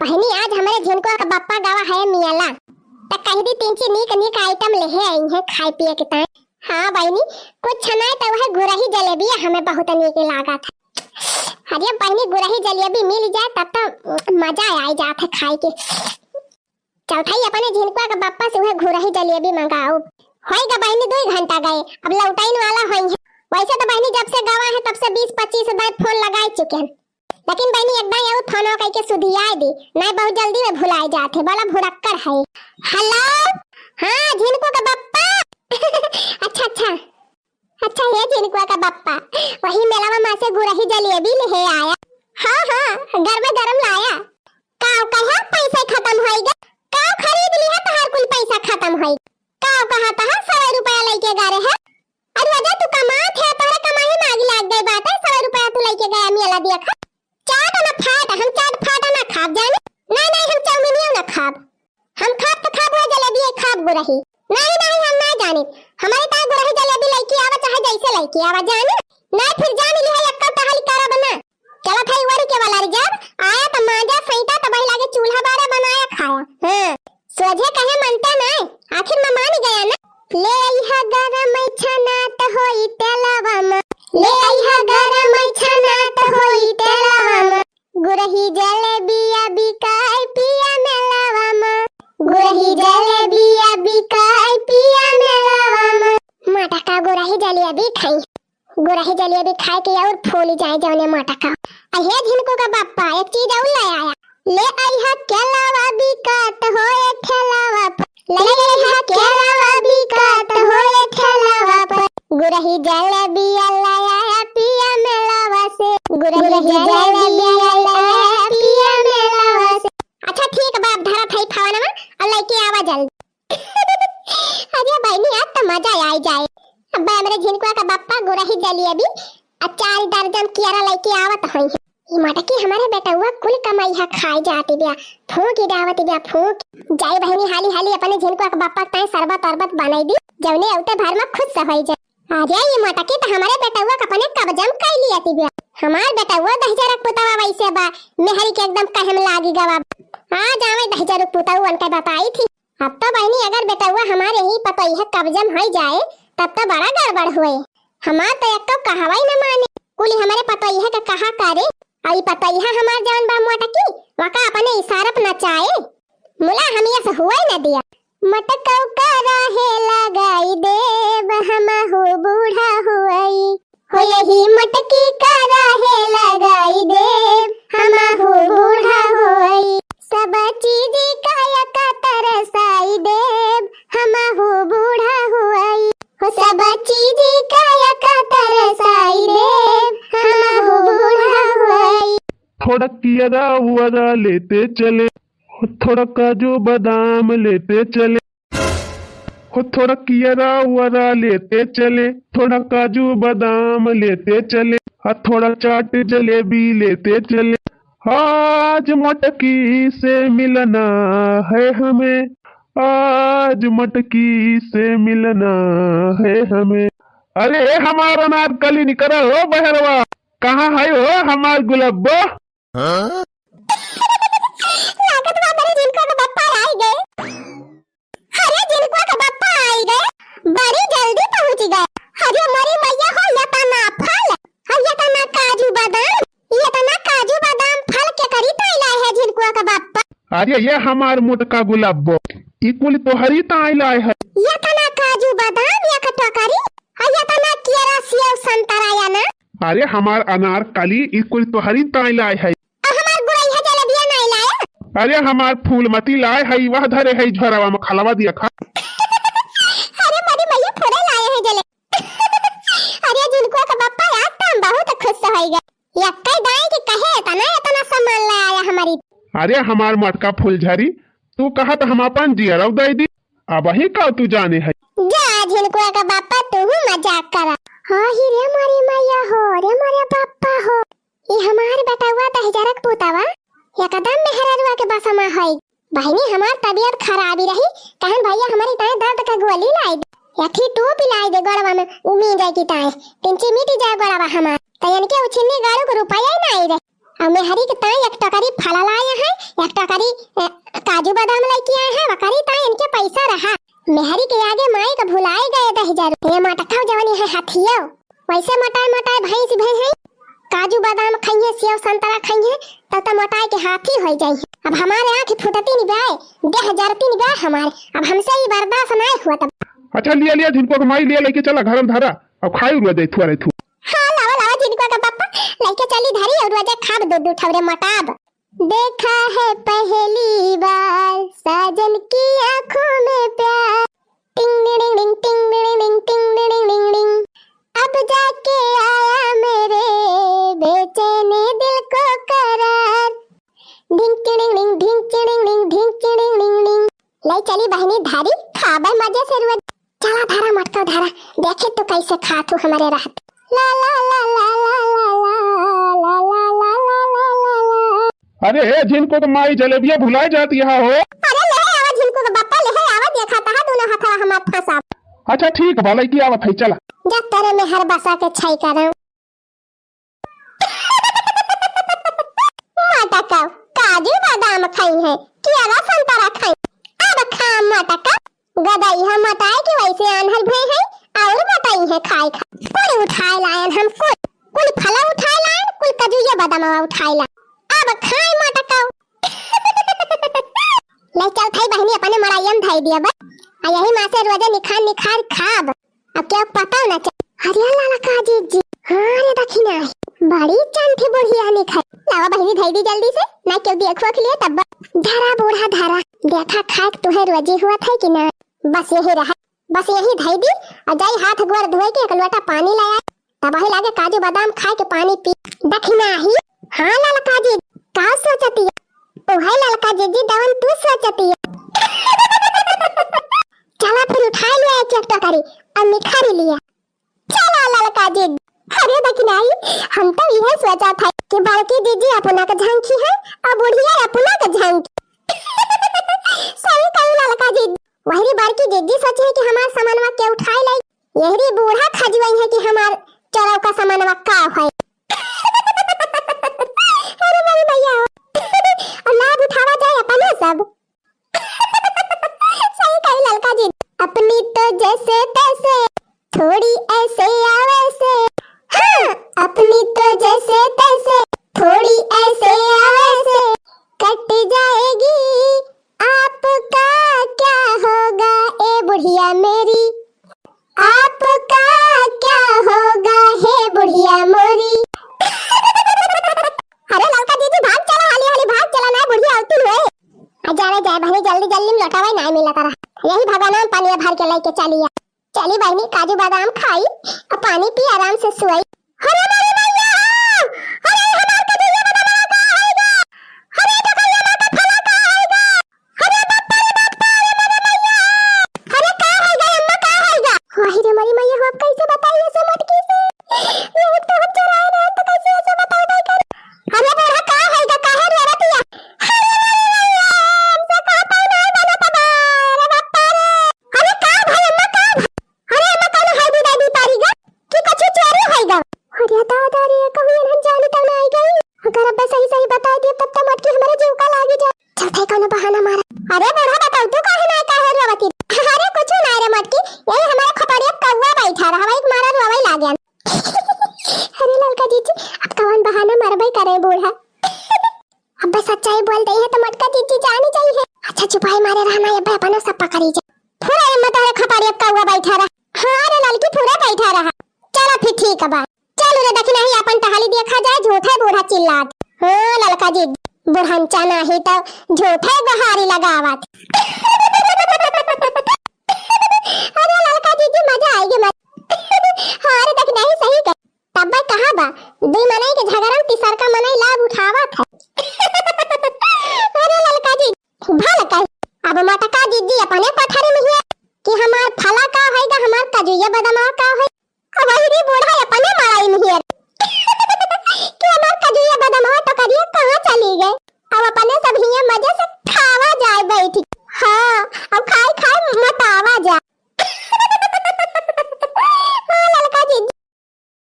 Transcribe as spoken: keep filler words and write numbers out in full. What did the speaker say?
बहिनी, आज हमरे झिनकुआ का बप्पा गवा है मियाला, त कहि दी तीन ची नीक नीक item लेहे आई हैं खाए पिए के ताई। हाँ बहिनी, कुछ नाई त वह गुरही जलेबी हमें बहुत नीक लागत है। अरे बहिनी, गुरही जलेबी मिल जाए तब तो मजा आ जात है खाए के। चौथाई अपने झिनकुआ के बप्पा से उहे घुरही जलेबी मंगाउब। होई गा बहिनी, दुई घंटा गए, अब लौटाइन वाला होई है। वैसे तो बहिनी जब से गवा है तब से बीस पच्चीस बार फोन लगाए चुके हैं, लेकिन बहिनी एक दाई और फोन कई के सुधियाए दी, नहीं बहुत जल्दी में भुलाए जात है, बड़ा भुड़क्कड़ है। हेलो, हाँ झिनकू के बप्पा। अच्छा अच्छा, अच्छा, हे झिनकुआ का बप्पा, वही मेलावा मा से गुरही जलेबी लेहे आया। हाँ, हाँ, गरमे गरम लाया। काव कहा पैसा खतम होई गा? काव खरीद लिहा तहार कुल पैसा खतम होई? काव कहा तहार सौ रुपया लइके गा रहे? अरे वजह तू कमात है, तोहरे कमाई में आग लाग गई बात है, सौ रुपया तू लइके गया मेला देखा। चाट ना फाट, हम चाट फाट ना खाब जाने। नहीं, नहीं, हम चाउमीनियो ना खाब। हम खाब तो खाब वह जलेबी है, खाब गुरही। नहीं, नहीं, हम ना जाने। हमारे ताई गुरही जलेबी लइके आवा, चाहे जैसे लइके आवा, जाने। नहीं, फिर जान लिहा, एक्का टहल करब ना। चलत है वरी के वाला रिजर्व, आया तो मांजा सैता तो वही लागे चूल्हा बारा बनाया खाया। हाँ, सोझे कहे मनता नहीं, आखिर में मान गया ना। ले अइहा गरम छनात होई तेलवा मा, ले अइहा गरम छनात होई तेलवा मा। गुरही जलेबिया बिकाई पिया मेलावा मा, गुरही जलेबिया बिकाई पिया मेलावा मा। मोटका गुरही जलेबी खाई, गुरही जलेबी खाए के और फूल जाए जौने मोटका। अहे झिनकू का बप्पा, एक चीज और ले आया। ले अइहा केलावा बिकात होए ठेलावा पर, ले अइहा केलावा बिकात होए ठेलावा पर। गुरही जलेबिया लाया पिया मेलावा से, गुरही जलेबिया लाया पिया मेलावा से। अच्छा ठीक बा, अब धरत है फोनवा और लइके आवा जल्दी। अरे बहिनी, आज तो मजा आई जाए। अब हमरे झिनकुआ का बप्पा गुरही जलेबी आ चार दर्जन कियारा लइके आवत होई है। ई मोटकी हमारे बेटउआ कुल कमइहा खाए जाती बिया, फूंक ही डावत बिया, फूंक। जाई बहिनी, हाली हाली अपने झिनकुआ के बप्पा के ताई शरबत अरबत बनाई दी, जौने औते भर में खुश होई जाए। अरे ई मोटकी तो हमारे बेटउआ के अपने कब्जा में कई लियाती बिया। हमार बेटउआ दहिजरक पुतवा वैसे बा, मेहरी के एकदम कहे में लागी गवा। आ जावे दहिजरक पुतवा उनके बताई थी। अब तो बहिनी अगर बेटउआ हमारे ही पतोहिया कब्जा में होई जाए तब तो बड़ा गड़बड़ हुए। हमार तो एक्को कहवाई न माने, कुली हमारे पतोहिया के कहा करे। अउर ई पतोहिया हमार जवन बा मोटकी, वका अपने इशारा पे नचाए। मुला हम ये से हुए न दिया। मटकऊ का राहे लगाई देब हमहू बूढ़ा हुई। हो यही मटकी का राहे लगाई देब हमहू बूढ़ा हुई। सब चीज का यका तरसाई देब हमहू बूढ़ा हुई। हो सब चीज का यका तरसाई देब हमहू बूढ़ा हुई। थोड़ा कियरा उरा लेते चले, थोड़ा काजू बादाम लेते चले, हो थोड़ा कियरा उरा लेते चले, थोड़ा काजू बादाम लेते चले, और थोड़ा चाट जलेबी लेते चले। आज मटकी से मिलना है हमें, आज मटकी से मिलना है हमें। अरे हमार अनारकली निकरा हो बहरवा, कहाँ है हो हमार गुलाबो? हाँ? लागत बा हमरे झिनकुआ के बप्पा आई गए। अरे झिनकुआ के बप्पा आई गए, बड़ी जल्दी पहुँच गए। अरे मोरी मैया हो, यतना फल, और यतना काजू बादाम, यतना काजू बादाम फल के करी तो लाए है झिनकुआ के बप्पा? अरे ये हमार मोटका गुलाबो, ई कुल तोहरी ताई लाए है। यतना काजू बादाम, या कटोकरी, और यतना केरा सेव संतरा या ना। अरे हमार अनारकली, ई कुल तोहरी ताई लाए है। अब हमार गुरैया जलेबिया नाई लाया। अरे हमार फूलमती लाए है, वह धरे है झोरावा में, खलवा दिया खा। अरे मोरी मैया फुरे लाए है जले। अरे झिनकुआ का बप्पा, आज तो हम बहुत खुश होइगा। यक्कई दाई के कहे इतना, इतना सामान ले आया हमारी। अरे हमार मोटका फुलझरी, तू कहा तो हम अपन जियरव दे दी। अब ही का तू जाने है। जा झिनकुआ का बप्पा, तू मजाक करा। हाँ ही रे मोरी मैया हो, रे मोरे बप्पा हो। ई हमार बेटउआ दहिजरक पुतवा एकदम मेहररुआ के बसमा हई। बहिनी, हमार तबियत खराबी रही, कहन भैया हमरी ताई दर्द के गोली लाई दे, या थी टूपी लाई दे गोड़वा में, उमी जाए की ताई, तिनची मिटी जाए गोड़वा हमार। त इनके उछिन्नी गाड़ू के रुपया ही नाई रहे। अउ मेहरी के ताई एक टोकरी फल लाए हैं, एक टोकरी, ए, काजू बादाम लइके आए हैं, वकरी ताई इनके पैसा रहा। मेहरी के आगे माई का भुलाए गए दस हजार रुपया। मोटका जवनी है हाथियो, वैसे मोटाए मोटाए भैंस भैंस है, काजू बादाम खइहे, सेव संतरा खइहे, तब तो मोटाए के हाथी होइ जाइहे। अब हमारे आँख फुटती नहीं बाय, देह जरती नहीं बाय हमारे, अब हमसे ही बर्दाश्त नहीं हुआ तब। अच्छा लिया लिया झिनको के माई लिया लइके चला घर में धरा, अब खाई रुआ दे थुआ रे थू। हाँ लावा लावा झिनको के पापा, लइके चली धरी अउ रोजे खाब दो दो ठौरे मोटाब। देखा है पहली बार साजन की आंखों में प्यार। टिंग डिंग डिंग, टिंग डिंग डिंग, टिंग डिंग डिंग डिंग। अब जाके आया मेरे बेचैने दिल को करार। ढिंग चिड़िंग डिंग, ढिंग चिड़िंग डिंग, ढिंग चिड़िंग डिंग डिंग। ले चली बहिनी धारी, खाबे मजे से रुआ। चला धारा मटका धारा, देखे तो कैसे खात हो हमारे रहत। ला ला ला ला। अरे हे झिनको के माई, जलेबिया भुलाए जात यहाँ हो। अरे ले आवा झिनको के बप्पा, ले आवा, देखा तहा दोनों हथवा हमार फंसा। अच्छा ठीक बा, लइके आवत है, चला। जा तेरे में हर बसा के छई करम। मोटका, काजू बादाम खाई है, केला संतरा खाई, अब खा मोटका। गदई हम मोटाए के वैसे आन्हर भए हैं, और मोटाई है खाए खा। कुल उठाए लायन हम कुल, कुल फला उठाए लायन, कुल कजुया बदामवा उठाए लायन। अब खाए मोटका। ले चल थाई बहिनी अपने मड़ाइया में धई दिया बस। आ यही माँ से रोजे निखार निखार खाब। अब क्या पता ना चल। अरे लाला का जीजी, हाँ रे दखिना, बड़ी चंठी बुढ़िया निखार। लावा बहिनी धई दी जल्दी से, ना क्यों देखो के लिए तब। धरा बूढ़ा धरा, देखा खाए के तुहे रोजी हुआ था कि ना। बस यही रहा, बस यही धई दी, और जाई हाथ गोड़ धोए के एक लोटा पानी ले आई, तब वही लागे काजू बादाम खाए के पानी पी। दखिना ही, हाँ ललका जी, का सोचती है? ओ है ललका जीजी, दवन तू सोचती है। चला फिर उठाए लिया एक एक टोकरी, और निखारी लिया। चला ललका जी। अरे दखिनाई, हम तो यह सोचा था कि बड़की जीजी अपना के झांकी है और बुढ़िया अपना के झांकी। सही कही ललका जी। वहरी बड़की जीजी सोचे है कि हमार सामानवा के उठाए लाई, यहरी बूढ़ा खजुआई है कि हमार चोरव का सामानवा का है। अरे मेरी मैया हो। और लाभ उठावा जाए अपने सब। सही कही ललका जी। अपनी तो जैसे तैसे, थोड़ी ऐसे या वैसे। हाँ, अपनी तो जैसे तैसे, थोड़ी ऐसे या वैसे, कट जाएगी। आपका क्या होगा ए बुढ़िया मेरी, आपका क्या होगा हे बुढ़िया मोरी। अरे ललका जीजी भाग चला, हाली हाली भाग चला ना, बुढ़िया अवतुल हुए। आ जावे जाए बहनी, जल्दी जल्दी में लौटावे, ना मिला तारा। यही भगवान में पानी भर के लेके चलिया। चली बहनी, काजू बादाम खाई, आ पानी पी, आराम से सोई। अरे मेरी मैया! अरे हमार कजैया बादाम का होइगा? अरे टकैया माँ का फला का होइगा? अरे बाप रे बाप, अरे मेरी मैया! अरे का होइगा अम्मा, का होइगा? वही रे मेरी मैया, अब कैसे बताई ऐसे मोटकी से? ये तो हम चुराए रहे तो कैसे ऐसे बताओ भाई कर? अरे बूढ़ा का होइगा, काहे रे रतिया? अरे मेरी मैया, हमसे का पाई नहीं बना तबा, अरे बाप रे! अरे का भाई अम्मा, का भाई? अरे अम्मा, कौनो हल्दी डाली पारी गा कि कुछ चोरी होई गा? अरे दादा रे, कहूँ एनहन जानी तब ना आई गई। अगर अब्बे सही सही बताई दिए तब तो मोटकी हमारे जीव का लागी जाए। चल थे कौनो बहाना मारा। अरे बूढ़ा, बताओ तू काहे ना, काहे रोवती? अरे कुछ ना रे मोटकी, यही हमारे खोपड़िया कौआ बैठा रहा, वही मारा रोवे लागे। अरे ललका जीजी, अब कौन बहाना मारबे करे बूढ़ा? अब्बे सच्चाई बोल दई है तो मोटका जीजी जानी जाई है। अच्छा चुपाई मारे रहना, अब्बे अपना सब पकड़ी जा। फुरा रे मतारे खपाड़ी, अब कौआ बैठा रहा। हाँ रे ललकी, फुरा बैठा रहा। चला फिर ठीक बा, चल रे दखिना ही अपन टहली देखा जाए, झूठे बूढ़ा चिल्लात। हाँ ललका जी, बुढ़नचा नाही तो झूठे गोहारी लगावत। अरे ललका जीजी मजा आएगी मजा। हाँ रे दखिना ही सही कहे। तब्बे कहा बा, दुई मनई के झगड़ा में तीस